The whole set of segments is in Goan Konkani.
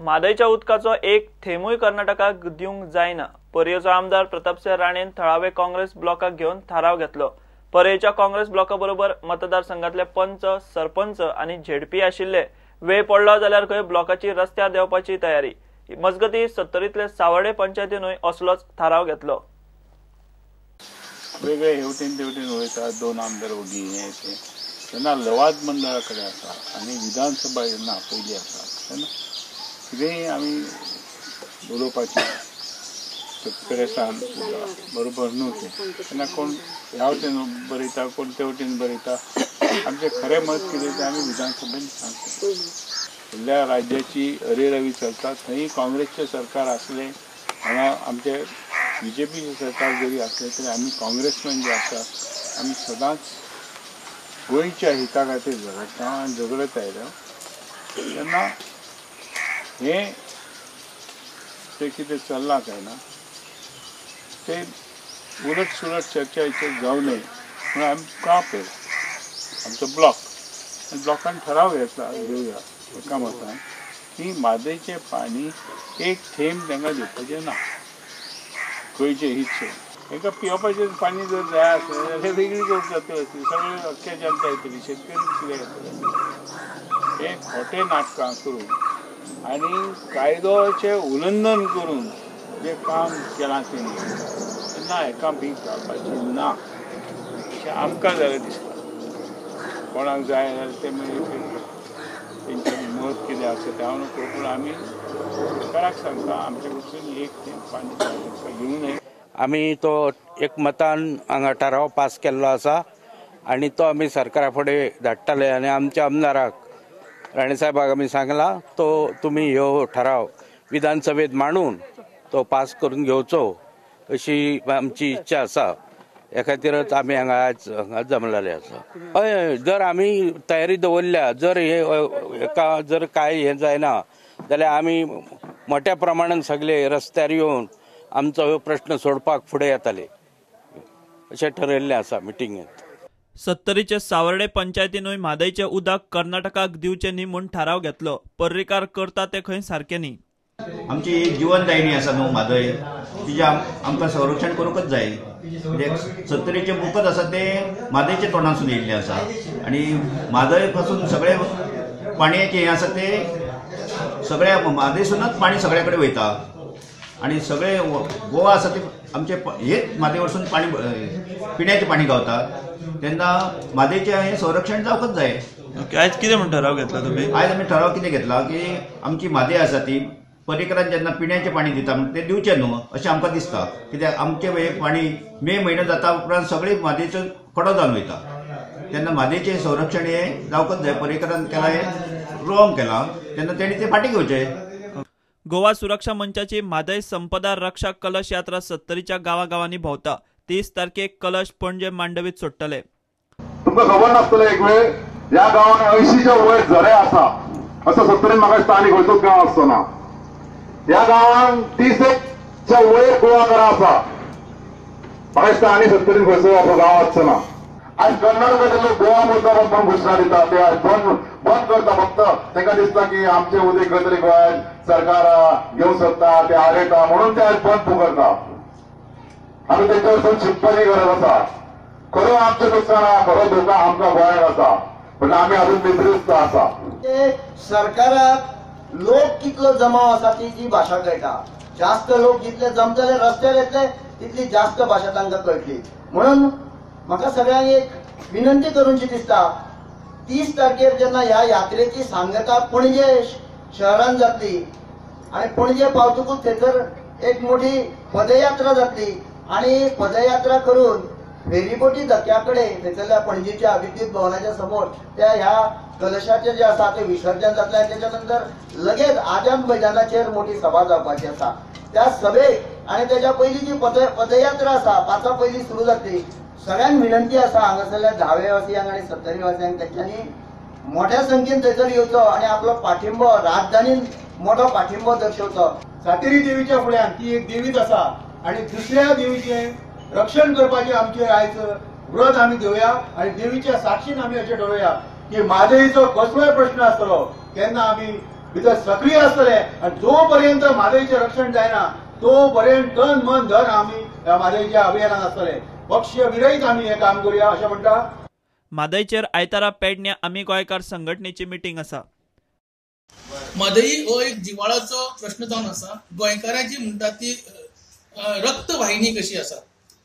म्हादयच्या उदकाचो एक थेंबूय कर्नाटकाक दिवंक जायना. पर्येचो आमदार प्रतापसिंह राणेन थळावे काँग्रेस ब्लॉकाक घेवन थाराव घेतलो. पर्येच्या काँग्रेस ब्लॉका बरोबर मतदारसंघातले पंच, सरपंच आनी झेडपी आशिल्ले. वेळ पडलो जाल्यार खंय ब्लॉकाची रस्त्यार देंवपाची तयारी. मजगती सत्तरींतले सावर्डे पंचायतीनूय असलोच थाराव घेतलो. वेगळे हेवटेन तेवटेन वयता, दोन आमदार ओगी हे ते तेन्ना लवाद मंडळा कडेन आसा आनी विधानसभा जेन्ना आपयली आसा तेन्ना कितेंय आमी उलोवपाचें प्रेसान बरोबर न्हू तें. तेन्ना कोण ह्या वटेन बरयता, कोण ते वटेन बरयता. आमचें खरें मत कितें तें आमी विधानसभेन सांगता. फुडल्या राज्याची अरेरावी चलता थंय काँग्रेसचें सरकार आसलें, हांगा आमचें बीजेपीचें सरकार जरी आसलें तरी आमी काँग्रेसमॅन जे आसा आमी सदांच गोंयच्या हिता खातीर झगडटा आनी झगडत आयल्या. तेन्ना हें तें कितें चल्लां काय ना तें उलट सुलट चर्चा हेचेर जावं नये म्हणून आमी का पळयला आमचो ब्लॉक आनी ब्लॉकान ठराव घेतला घेवया एका मतान की म्हादयचें पाणी एक थेंब तांकां दिवपाचें ना. गोंयचें हित सोडून तांकां पिवपाचें पाणी जर जाय आसलें जाल्यार वेगळी गोश्ट जातली आसली, सगळे अख्ख्या जनता येतली, शेतकरी कितें येतले. हें खोटें नाटकां करून आनी कायद्याचें उल्लंघन करून जें काम केलां तेणी तेन्ना हेका भीक घालपाची ना अशें आमकां जाल्यार दिसता. कोणाक जाय जाल्यार ते मागीर तेंचें मत कितें आसा तें हांव नको, पूण आमी सरकाराक सांगता आमचे कडसून एक थेंब पाणी घेवं नये. आमी तो एक मतान हांगा ठराव पास केल्लो आसा आनी तो आमी सरकारा फुडें धाडटले आनी आमच्या आमदाराक राणे साहेबाक आमी सांगला तो तुमी ह्यो ठराव विधानसभेत मांडून तो पास करून घेवचो अशी आमची इच्छा आसा. ह्या खातीरच आमी हांगा आयज हांगा जमलेले आसा. हय, जर आमी तयारी दवरल्या, जर हे हेका जर कांय हें जायना जाल्यार आमी मोठ्या प्रमाणान सगळे रस्त्यार येवन आमचो हो प्रश्न सोडपाक फुडें येताले अशें ठरयल्लें आसा मिटिंगेंत. सत्तरीचे सावर्डे पंचायतीनूय म्हादयचें उदक कर्नाटकाक दिवचें न्ही म्हूण थाराव घेतलो. पर्रीकार करता ते खंय सारकें न्ही. आमची जिवनदायिनी आसा न्हू म्हादय, तिजें आमकां संरक्षण करूंकच जाय. म्हणजे सत्तरीचें मुकत आसा तें म्हादयच्या तोंडांसून येयल्लें आसा आनी म्हादय पासून सगळें पाणयेचें हें आसा तें सगळ्या म्हादयसूनच पाणी सगळ्या कडेन वयता आनी सगळे गोवा आसा ते आमचे हेच म्हादय वरसून पाणी पिण्याचें पाणी गावता. तेन्ना म्हादयचें हें संरक्षण जावंकच जाय. आयज कितें म्हूण ठराव घेतला तुमी? आयज आमी ठराव कितें घेतला की आमची म्हादय आसा ती पर्रीकरान जेन्ना पिण्याचें पाणी दिता म्हणटा तें दिवचें न्हू अशें आमकां दिसता. कित्याक आमचें हें पाणी मे म्हयनो जाता उपरांत सगळें म्हादयचो कडो जावन वयता. तेन्ना म्हादयचें संरक्षण हें जावंकच जाय. पर्रीकरान केलां हें रॉंग केलां, तेन्ना तेणी तें फाटीं घेवचें. गोवा सुरक्षा मंचाची म्हादय संपदा रक्षा कलश यात्रा सत्तरीच्या गांवागांवांनी भोंवता. 30 तारखेक कलश पणजे मांडवीत सोडटले. तुमकां खबर नासतलें एक वेळ ह्या गांवांत 80च्या वयर झरे आसा असो सत्तरीन म्हाका दिसता आनी खंयचोच गांव आसचो ना. ह्या गांवांत 30च्या वयर कुळागरां आसा, म्हाका दिसता आनी सत्तरीन खंयचो असो गांव आसचो ना. आज कर्नाटकाचे लोक गोवा मुद्दा म्हणून घोशणा दिता, ते आज बंद करता. फक्त तांकां दिसता की आमचे उदक खंय तरी गोंयांत सरकार घेवंक सोदता, ते आडयता म्हणून ते आज बंद करता. आमी तेंच्या वचून शिकपाची गरज आसा. खरो आमचें नुकसान आहा, खरो धोका आमकां गोंयांत आसा, पण आमी अजून निद्रिस्त आसा. सरकाराक लोक कितलो जमाव आसा ती जी भाशा कळटा. जास्त लोक जितले जमतले रस्त्यार येतले तितली जास्त भाशा तांकां कळटली. म्हणून म्हाका सगळ्यांक एक विनंती करूंची दिसता, 30 तारखेर जेन्ना ह्या यात्रेची सांगता पणजे शहरान जातली आनी पणजे पावतकूच थंयसर एक मोठी पदयात्रा जातली आनी पदयात्रा करून फेरीबोटी धक्या कडेन थंयसरल्या पणजेच्या विद्युत भवनाच्या समोर त्या ह्या कलशाचें जें आसा तें विसर्जन जातलें आनी तेच्या नंतर लगेच आझाद मैदानाचेर मोठी सभा जावपाची आसा. त्या सभेक आनी तेच्या पयलीं जी पदयात्रा आसा 5 पयलीं सुरू जातली. सगळ्यांक विनंती आसा हांगासरल्या धावे वासियांक आनी सत्तरी वासियांक तेंच्यांनी मोठ्या संख्येन थंयसर येवचो आनी आपलो पाठिंबो राजधानीन मोठो पाठिंबो दर्शवचो. सातेरी देवीच्या फुड्यान ती एक देवीच आसा आनी दुसऱ्या देवीचें रक्षण करपाचें आमचें आयज व्रत आमी घेवया आनी देवीच्या साक्षीन आमी अशें ठरोवया की म्हादयचो कसलोय प्रश्न आसतलो तेन्ना आमी भितर सक्रीय आसतले आनी जो पर्यंत म्हादयचें रक्षण जायना तो पर्यंत तन मन धन आमी ह्या म्हादयच्या अभियानान आसतले. पक्ष विरयत आमी हें काम करुया अशें म्हणटा. म्हादयचेर आयतारा पेडण्या आमी गोंयकार संघटनेची मिटींग आसा. म्हादई हो एक जिवाळाचो प्रश्न जावन आसा. गोंयकारांची म्हणटा ती रक्तवाहिनी कशी आसा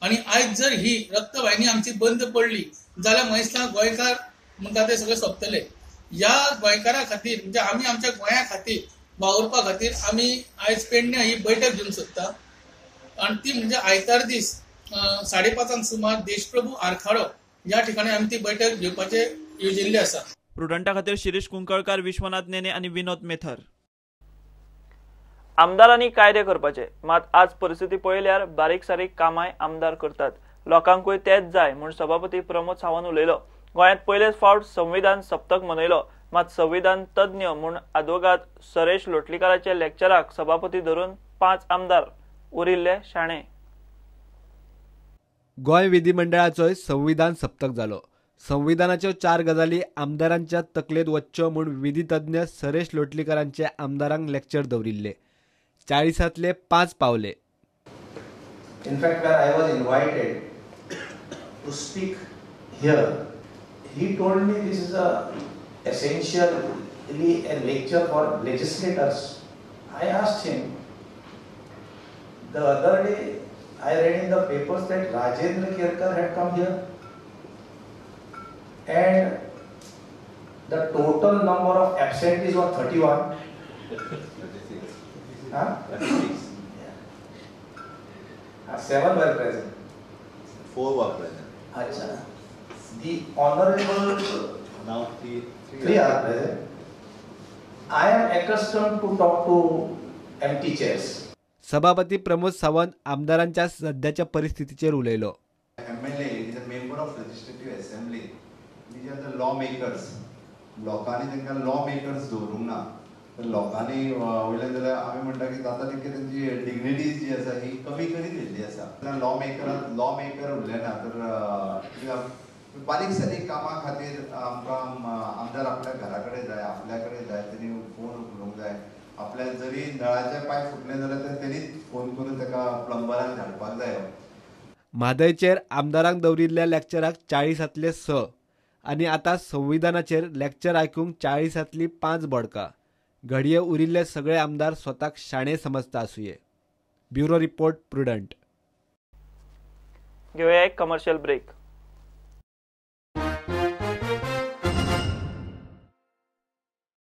आनी आयज जर ही रक्तवाहिनी आमची बंद पडली जाल्यार महेसला गोंयकार म्हणटा ते सगळे सोंपतले. ह्या गोंयकारा खातीर म्हणजे आमी आमच्या गोंया खातीर वावुरपा खातीर आमी आयज पेडण्या ही बैठक घेवंक सोदता आनी ती म्हणजे आयतार दीस 5:30 सुमार देशप्रभू आरखाडो ह्या ठिकाणी आमी ती बैठक घेवपाचे योजिल्ले आसा. प्रुडंटा खातीर शिरीष कुंकळकार, विश्वनाथ नेने आनी विनोद मेथर. आमदारांनी कायदे करपाचे, मात आज परिस्थिती पळयल्यार बारीक सारीक कामाय आमदार करतात. लोकांकूय तेच जाय म्हूण सभापती प्रमोद सावंत उलयलो. गोंयांत पयलेच फावट संविधान सप्तक मनयलो, मात संविधान तज्ञ म्हूण आदवोगाद सरेश लोटलीकाराच्या लेक्चराक सभापती धरून 5 आमदार उरिल्ले शाणे. गोंय विधिमंडळाचोय संविधान सप्तक जालो. संविधानाच्यो 4 गजाली आमदारांच्या तकलेंत वच्च्यो म्हूण विधितज्ञ सरेश लोटलीकरांचे आमदारांक लेक्चर दवरिल्ले. 40तले 5 पावले. In fact, when I was invited to speak here, he told me this is a essentially a lecture for legislators. I asked him the other day, I read in the papers that Rajendra Kerkar had come here and the total number of absentees was 31. 36. Huh? 36. Yeah. 7 were present. 4 were present. Acha. The honorable now three are present. I am accustomed to talk to empty chairs. सभापती प्रमोद सावंत आमदारांच्या सध्याच्या परिस्थितीचेर उलयलो. MLA is a member of legislative assembly. These are the law makers. लोकांनी तांकां लॉ मेकर्स दवरूंक ना तर लोकांनी वयल्यान जाल्यार आमी म्हणटा की आतां तांकां तेंची डिग्निटी जी आसा ही कमी करीत येयल्ली आसा. लॉ मेकर उरले ना तर बारीक सारीक कामां खातीर आमकां आमदार आपल्या घरा कडेन जाय, आपल्या कडेन जाय, तेणी फोन उखलूंक जाय. आपल्या जरी नळाचे पायप फुटले जाल्यार तेणीच फोन करून ताका प्लंबराक धाडपाक जाय. म्हादयचेर आमदारांक दवरिल्ल्या लेक्चराक 40तले 6 आनी आतां संविधानाचेर लेक्चर आयकूंक 40तली 5 बोडकां. घडये उरिल्ले सगळे आमदार स्वताक शाणे समजता आसुये. Bureau report, Prudent. घेवया एक कमर्शियल ब्रेक.